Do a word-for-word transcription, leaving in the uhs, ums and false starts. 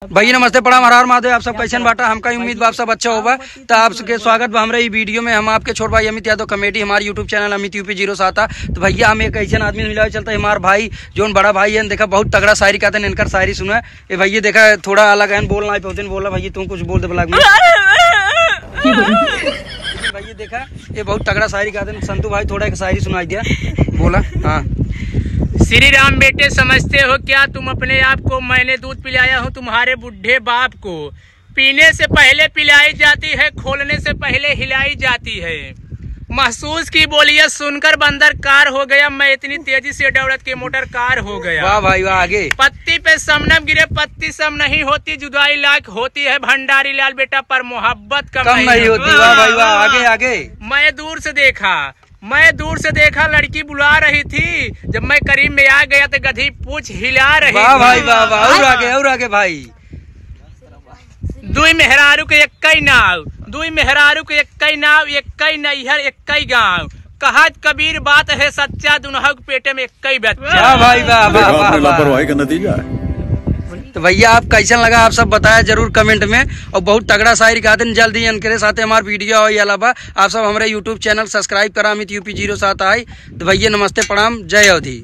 भैया नमस्ते, प्रणाम, हर हर महादेव। आप सब कैसन बाटा? हमका उम्मीद बा आप सब अच्छा होबा। तो आप सबके स्वागत बा हमरा ई वीडियो में। हम आपके छोट भाई अमित यादव, कॉमेडी, हमारे YouTube चैनल अमित यूपी जीरो सात आ। तो भैया हम एक ऐसन आदमी मिलावे चलता है, हमार भाई, जोन बड़ा भाई है, देखा बहुत तगड़ा शायरी कहते हैं, इनकर शायरी सुना। ए भैया देखा थोड़ा अलग है, बोलना है, बहुते बोला भैया, तू कुछ बोल दे ब्लॉग में। भैया देखा, ये बहुत तगड़ा शायरी गाते हैं। संतू भाई, थोड़ा एक शायरी सुनाई दिया, बोला। हाँ। श्री राम बेटे, समझते हो क्या तुम अपने आप को? मैंने दूध पिलाया हूँ तुम्हारे बूढ़े बाप को। पीने से पहले पिलाई जाती है, खोलने से पहले हिलाई जाती है। महसूस की बोलिए सुनकर बंदर कार हो गया, मैं इतनी तेजी से दौड़त के मोटर कार हो गया। वाह भाई वाह, आगे। पत्ती पे शबनम गिरे, पत्ती शम नहीं होती, जुदाई लाख होती है भंडारी लाल बेटा, पर मोहब्बत कम कम नहीं नहीं होती। होती। वाह भाई वाह, आगे, आगे। मैं दूर से देखा, मैं दूर से देखा, लड़की बुला रही थी। जब मैं करीब में आ गया तो गधी पूछ हिला रही वाह थी। भाई वाह वाह, और आगे, और आगे भाई। दुई मेहरारू के एक्कई नाव, दुई मेहरारू के एक्कई नाव, एक्कई नैहर, एक्कई गाँव। कहा कबीर बात है सच्चा, दुनहु के पेटे में एक्कई बच्चा। वाह भाई वाह, वाह, देखा वाह, आपने वाह। लापरवाही का नतीजा है। तो भैया आप कैसन लगा, आप सब बताया जरूर कमेंट में। और बहुत तगड़ा शायरी गाते हैं, जल्द ही इनके साथ हमार वीडियो आवे वाला बा। आप सब हमारे YouTube चैनल सब्सक्राइब करा, अमित यूपी जीरो सात आई। तो भैया नमस्ते, प्रणाम, जय अवधी।